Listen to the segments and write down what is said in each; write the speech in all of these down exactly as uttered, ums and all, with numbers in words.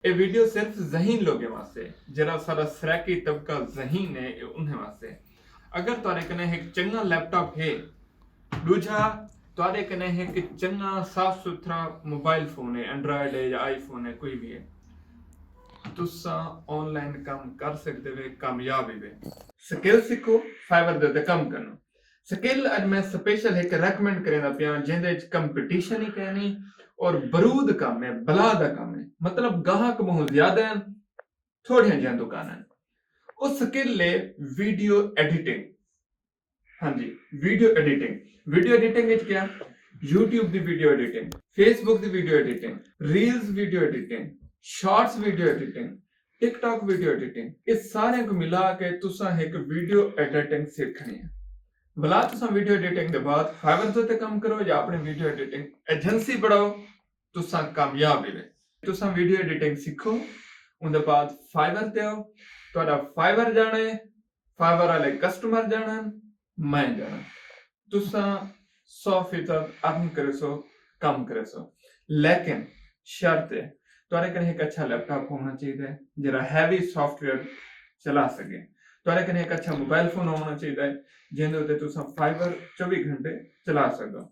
اے video صرف ذہین لوگیں واسطے، جیڑھا ساڈا سرائیکی طبقہ ذہین ہے، اے انہیں واسطے۔ اگر تہاڈے کنے ہک چنگا لیپ ٹاپ ہے، ڈوجھا تہاڈے کنے ہک چنگا صاف ستھرا موبائل فون ہے، اینڈرائڈ ہے یا آئی فون ہے، کوئی بھی ہے، تساں آن لائن کم کر سکدے وے، کامیاب ہی وے۔ سکل سکھو، فائیور دے تے کم کرنو۔ سکل اڄ میں سپیشل ہک ریکمینڈ کریندا پیاں، جیندے اچ کمپٹیشن ہی کائنی اور برود کم ہے، بلا دا کم ہے۔ مطلب گاہک بہوں زیادہ ہیں، تھوڑیاں جیاں دکاناں ہیں۔ او سکل ہے ویڈیو ایڈیٹنگ۔ ہاں جی، ویڈیو ایڈیٹنگ۔ ویڈیو ایڈیٹنگ وچ کیا؟ یوٹیوب دی ویڈیو ایڈیٹنگ، فیس بک دی video editing, reels video editing, shorts video editing, TikTok video editing, اس سارے کو ملا کے تساں ایک ویڈیو ایڈیٹنگ سیکھنی ہے۔ بلا تساں ویڈیو ایڈیٹنگ دے بعد فائیور تے کم کرو یا اپنی ویڈیو ایڈیٹنگ ایجنسی بڑھاؤ، تساں کامیاب ہی وے۔ تساں ویڈیو ایڈیٹنگ سیکھو، اون دے بعد فائیور تے آؤ، تہاڈا فائیور جانے، فائیور والے کسٹمر جانن، میں جاناں۔ تساں سو فیصد ارن کریسو، کم کریسو، لیکن شرط ہے تہاڈے کنے ہک اچھا لیپ ٹاپ ہونا چاہیے، جڑا ہیوی سافٹ ویئر چلا سکے۔ تہاڈے کنے ہک اچھا موبائل فون ہونا چاہیے، جیندے اتے تساں فائیور چوبی گھنٹے چلا سکو۔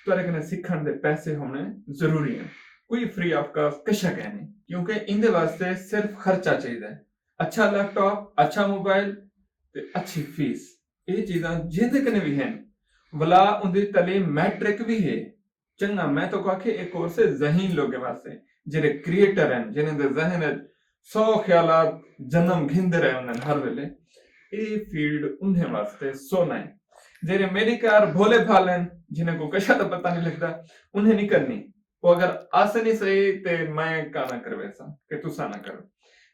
تہاڈے کنے سکھن دے پیسے ہونے ضروری ہیں۔ کوئی فری آف کاسٹ کشا کہہ نہیں، کیونکہ ایندے واسطے صرف خرچہ چاہیے۔ اچھا لیپ ٹاپ، اچھا موبائل تے اچھی فیس، اے چیزاں جیندے کنے وی ہن، ولا اوندی تعلیم میٹرک وی ہے۔ چنگا، میں تہاکوں آکھے اے کورس ہے ذہین لوگیں واسطے، جیڑھے کریئٹر ہن، جنہیں دے ذہن اچ سو خیالات جنم گھندے رہے ہوندن ہر ویلے۔ اے فیلڈ انہیں واسطے سونا ہے۔ جیڑھے میݙی کار بھولے بھالے ہن، جنہیں کوں کشا دا پتہ نہیں لڳدا، انہیں نہیں کرنی۔ او اگر آسن ہی صحیح تے میں کانا کرویساں کہ تساں نہ کرو۔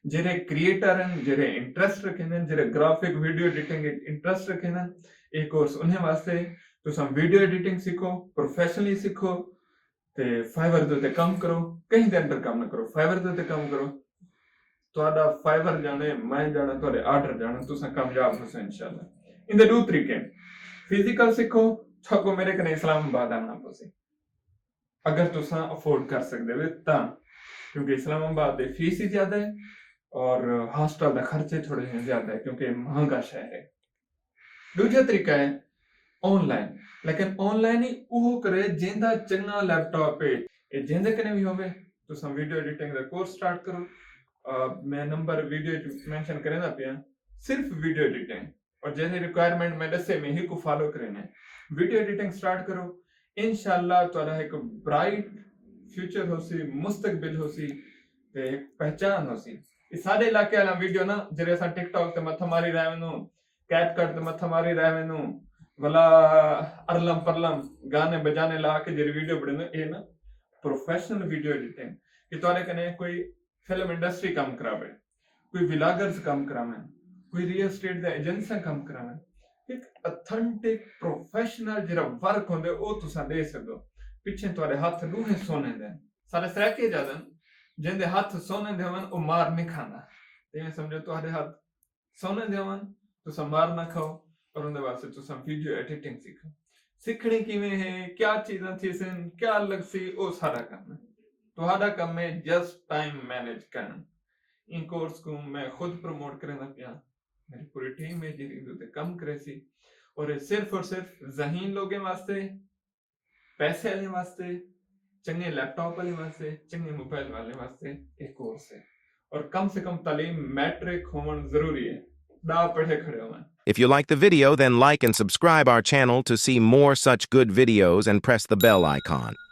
جیڑھے کریئٹر ہن، جیڑھے انٹرسٹ رکھیندن، جیڑھے گرافک ویڈیو ایڈیٹنگ وچ انٹرسٹ رکھیندن، اے کورس انہیں واسطے ہے۔ تساں ویڈیو ایڈیٹنگ سیکھو، پروفیشنلی سیکھو تے فائیور دے اتے کم کرو، کہیں دے انڈر کم نہ کرو، فائیور دے اتے کم کرو۔ تہاڈا فائیور جانے، میں جانا، تہاڈے آرڈر جانے، تساں کامیاب ہوسو انشاءاللہ۔ ایندے ݙو طریقے ہن۔ فزیکل سیکھو، تہاکوں میݙے کنے اسلام آباد آوݨا پوسی۔ اگر تساں افورڈ کر سکدے وے تاں، کیونکہ اسلام آباد دے فیس ہی زیادہ ہے اور ہاسٹل دا خرچے تھوڑے جیہے زیادہ ہے، کیونکہ مہانگا شہر ہے۔ ݙوجھا طریقہ ہے آن لائن، لیکن آن لائن ہی اوہو کرے جیندا چنگا لیپ ٹاپ ہے۔ اے جیندے کنے وی ہووے، تساں video editing the course start کرو۔ آ، میں نمبر ویڈیو وچ مینشن کریندا پیاں، صرف ویڈیو ایڈیٹنگ۔ اور جیڑھی ریکوائرمنٹ میں ݙسے، میں ہک کوں فالو کرینے۔ ویڈیو ایڈیٹنگ سٹارٹ کرو، انشاءاللہ تہاݙا ہک برائٹ فیوچر ہوسی، مستقبل ہوسی تے ہک پہچان ہوسی۔ اے ساݙے علاقے والا ویڈیو نا، جیڑھے اساں ٹک ٹاک تے متھا ماری رہے ویندوں، کیپ کٹ تے متھا ماری رہے ویندوں، ولا ارلم پرلم گانے بجانے لا کے جیڑھی ویڈیو بݨیندوں، اے نا پروفیشنل ویڈیو ایڈیٹنگ۔ کہ تہاݙے کنے کوئی فلم انڈسٹری کم کراوے، کوئی ولاگرز کم کراون، کوئی ریئل اسٹیٹ دے ایجنسیاں کم کراون، ہک اتھنٹک پروفیشنل جیڑھا ورک ہوندے، او تساں ݙے سڳدو۔ پچھے تہاݙے ہتھ ݙوہیں سونے دے ہن۔ سارے سرائیکی جادن، جیندے ہتھ سونے دے ہون، او مار نہیں کھاندا۔ تے ایویں سمجھو تہاݙے ہتھ سونے دے ہون، تساں مار نہ کھاؤ، اور اوندے واسطے تساں ویڈیو ایڈیٹنگ سیکھو۔ سیکھݨی کیویں ہے، کیا چیزاں تھیسن، کیا لڳسی، او ساݙا کم ہے۔ تہاݙا کم ہے جسٹ ٹائم مینج کرݨ۔ ایں کورس کوں میں خود پروموٹ کریندا پیاں، میݙی پوری ٹیم ہے جیڑھی ایندے اتے کم کریسی، اور اے صرف اور صرف ذہین لوگیں واسطے، پیسے والے واسطے، چنگے لیپ ٹاپ والے واسطے، چنگے موبائل والے واسطے اے کورس ہے۔ اور کم سے کم تعلیم میٹرک ہووݨ ضروری ہے، ݙاہ پڑھے کھڑے ہووݨ۔ If you like the video, then like and subscribe our channel to see more such good videos and press the bell icon.